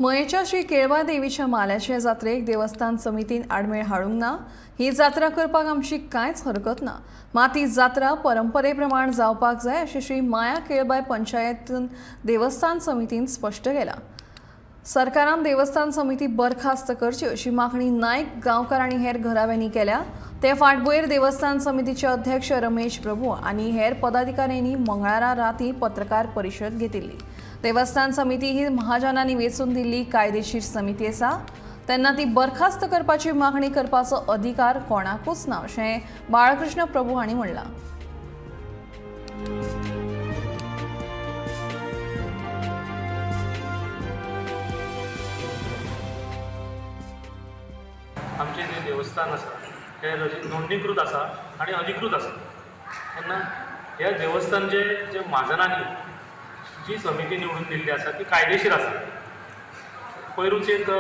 मयेच्या श्री केळबा देवीच्या माल्याचे जात्रेक देवस्थान समितीन आडमेळ हाडूंक ना. ही जात्रा करपाक आमची कांयच हरकत ना, मात ही जात्रा परंपरे प्रमाण जावपाक जाय अशें श्री माया केळबाय पंचायत देवस्थान समितीन स्पश्ट केलां. सरकारान देवस्थान समिती बरखास्त करची अशी मागणी नायक गांवकार आनी हेर घराब्यांनी केल्या. ते फाटभुंयेर देवस्थान समितीचे अध्यक्ष रमेश प्रभू आनी हेर पदाधिकाऱ्यांनी मंगळारा राती पत्रकार परिशद घेतिल्ली. देवस्थान समिती ही महाजनांनी वेंचून दिल्ली कायदेशीर समिती आसा, तेन्ना ती बरखास्त करपाची मागणी करपाचो अधिकार कोणाकूच ना अशें बाळकृष्ण प्रभू हांणी म्हणलां. आमचें जें देवस्थान आसा तें नोंदणीकृत आसा आनी अधिकृत आसा. तेन्ना ह्या देवस्थानचे जे म्हाजनांनी जी समिती निवडून दिल्ली आसा ती कायदेशीर आसा. पयरूच एक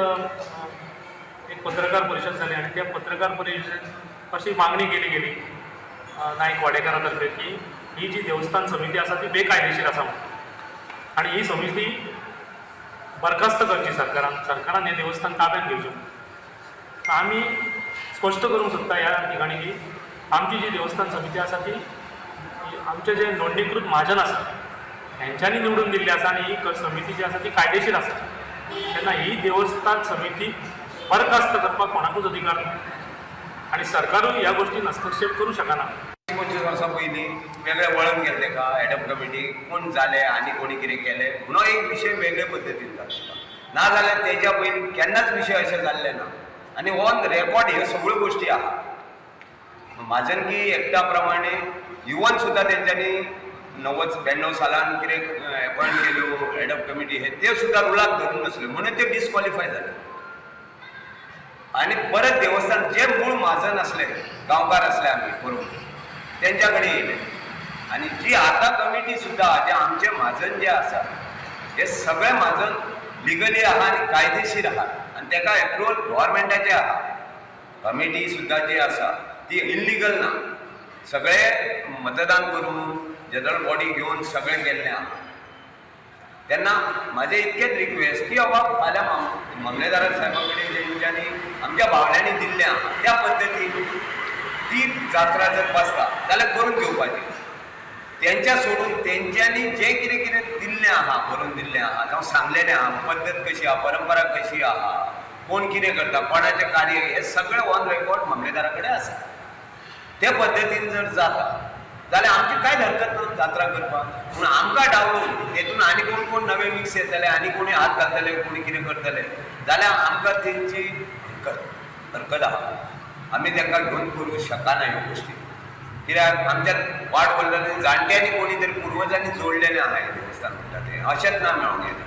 एक पत्रकार परिशद जाली आनी त्या पत्रकार परिशदेन अशी मागणी केली गेली नायक वाडेकारा तर्फे की ही जी देवस्थान समिती आसा ती बेकायदेशीर आसा म्हणून आनी ही समिती बरखास्त करची सरकारान, सरकारान हें देवस्थान ताब्यात घेवचें. आमी स्पश्ट करूंक सोदता ह्या ठिकाणी की आमची जी देवस्थान समिती आसा ती आमचे जे नोंदणीकृत म्हाजन आसा हेंच्यांनी निवडून दिल्ली आसा आनी ही समिती जी आसा ती कायदेशीर आसा. तेन्ना ही देवस्थान समिती बरखास्त करपाक कोणाकूच अधिकार ना आनी सरकारूय ह्या गोश्टीन हस्तक्षेप करूं शकना. 25 वर्सां पयलीं वेगळें वळण गेलें तेका एडप कमिटी कोण जाले आनी कोणी कितें केलें म्हणून एक विशय वेगळे पद्दतीन जाता, ना जाल्यार तेज्या पयलीं केन्नाच विशय अशें जाल्ले ना. आनी ऑन रेकॉर्ड ह्यो सगळ्यो गोश्टी आहा. म्हाजनकी एक्टा प्रमाणे इवन सुद्दां तेंच्यांनी 90-92 सालान कितें एपॉयंट केल्यो हेड ऑफ कमिटी हे ते सुद्दां रुलाक धरून नासल्यो म्हणून ते डिस्कॉलिफाय जाले. आनी परत देवस्थान जे मूळ म्हाजन आसले गांवकार आसले आमी बरोबर तेंच्या कडेन येयले आनी जी आतां कमिटी सुद्दां जे आमचे म्हाजन जे आसा हे सगळे म्हाजन लिगली आहा आनी कायदेशीर आहा आनी तेका एप्रुवल गव्हर्मेंटाचें आहा. कमिटी सुद्दां जी आसा ती इल्लिगल ना, सगळे मतदान करून जनरल बॉडी घेवन सगळें केल्लें आहा. तेन्ना म्हाजें इतकेंच रिक्वेस्ट की बाबा फाल्यां मामलेदारा साहेबा कडेन तेंच्यांनी आमच्या बावल्यांनी दिल्लें आहा त्या पद्दतीन ती जात्रा जर बसता जाल्यार करून घेवपाची. तेंच्या सोडून तेंच्यांनी जें कितें कितें दिल्लें आहा, बरोवन दिल्लें आहा जावं सांगलेलें आहा, पद्दत कशी आहा, परंपरा कशी आहा, कोण कितें करता, कोणाचें कार्य, हें सगळें ऑन रेकॉर्ड मामलेदारा कडेन आसा. ते पद्दतीन जर जाता जाल्यार आमची कांयच हरकत ना जात्रा करपाक. पूण आमकां डावलून तेतून आनी कोण कोण नवे मिक्स येतले आनी कोणी हात घालतले, कोणी कितें करतले जाल्यार आमकां तेंची हरकत हरकत आहा. आमी तांकां घेवन करूंक शकना ह्यो गोश्टी, कित्याक आमच्या वाड पडलेले जाणट्यांनी कोणी तरी पुर्वजांनी जोडलेलें आहा हें देवस्थान म्हणटा तें, अशेंच ना मेळोंक येना.